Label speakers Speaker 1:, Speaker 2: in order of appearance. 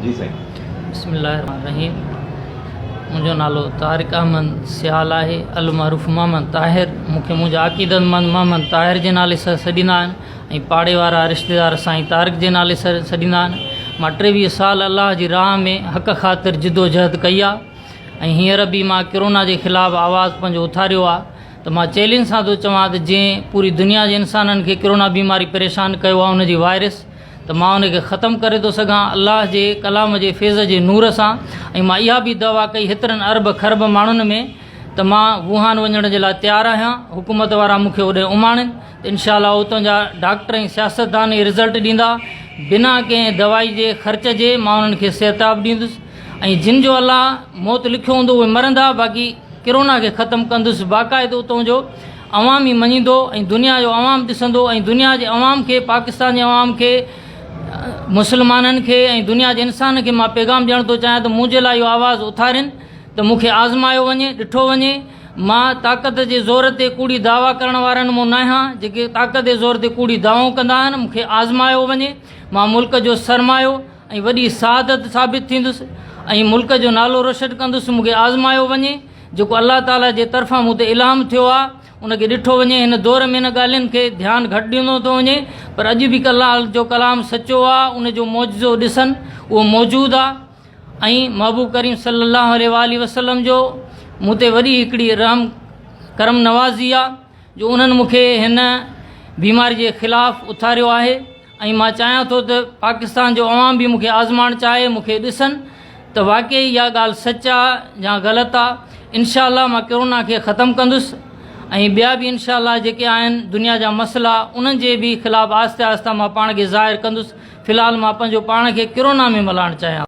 Speaker 1: جي سائين.
Speaker 2: بسم الله الرحمن الرحيم منهنجو نالو طارق احمد سيال آهي المعروف محمد طاهر مون کي منهنجا عقيدتمند محمد طاهر جي نالي سان سڏيندا آهن ۽ پاڙي وارا رشتيدار سائين طارق جي نالي سان سڏيندا آهن مان 23 سال الله جي راهه ۾ حق خاطر جدوجهد ڪئي آهي ۽ هينئر به مان ڪرونا جي خلاف آواز پنهنجو اٿاريو آهي ته مان چئلينج سان ٿو چوان ته جنهن پوري دنيا جي انسانن کي ڪرونا بيماري پريشان ڪيو آهي ان جي وائرس ته مان ان کي ختم ڪري ٿو سگهان الله جي ڪلام جي فيض جي نور سان ۽ مان اها به دعويٰ ڪئي هيترن ارب کرب ماڻهن ۾ ته مان ووهان وڃڻ جي لاء تيار آهيان حڪومت وارا مون کي اوڏي اماڻين ته انشاء الله اتان جا ڊاڪٽر ۽ سياستدان ئي رزلٽ ڏيندا بنا ڪنهن دوائي جي خرچ جي مان انهن کي صحتياب ڏيندس ۽ جن جو الله موت لکيو هوندو اهي مرندا باقي ڪرونا کي ختم ڪندس باقاعدو اتان جو عوام ئي مڃيندو ۽ دنيا جو عوام ڏسندو ۽ دنيا جي عوام کي پاڪستان جي عوام کي مسلمانن کي ۽ دنيا جي انسان کي مان پيغام ڏيڻ ٿو چاهيان ته منهنجي لاء اهو آواز اٿارين ته مون کي آزمايو وڃي ڏٺو وڃي مان طاقت جي زور تي ڪوڙي دعويٰ ڪرڻ وارن مون ناهيان جيڪي طاقت جي زور تي ڪوڙي دعوائون ڪندا آهن مون کي آزمايو وڃي مان ملڪ جو سرمايو ۽ وڏي سعادت ثابت ٿيندس ۽ ملڪ جو نالو روشن ڪندس مون کي آزمايو وڃي جيڪو الله تعالي جي طرفان مون تي الهام ٿيو آهي ان کي ڏٺو وڃي هن دور ۾ ان ڳالهين کي ڌيان گهٽ ڏنو ٿو وڃي پر اڄ به الله جو ڪلام سچو آهي ان جو معجزو ڏسن اهو موجود آهي ۽ محبوب ڪريم صلي الله عليه واٰله وسلم جو مون تي وڏي هڪڙي رحم ڪرم نوازي آهي جو انهن مون کي هن بيماري جي خلاف اٿاريو آهي ۽ مان چاهيان ٿو ته پاڪستان جو عوام به مون کي آزمائڻ چاهي مون کي ڏسن ته واقعي اها ڳالهه سچ آ يا غلط آ انشاء الله مان ڪرونا کي ختم ڪندس ۽ ٻيا به انشاء الله جيڪي آهن دنيا جا مسئلا انهن جي به خلاف آهستي آهستي مان پاڻ کي ظاهر ڪندس في الحال مان پنهنجو پاڻ کي ڪرونا ۾ ملائڻ چاهيان.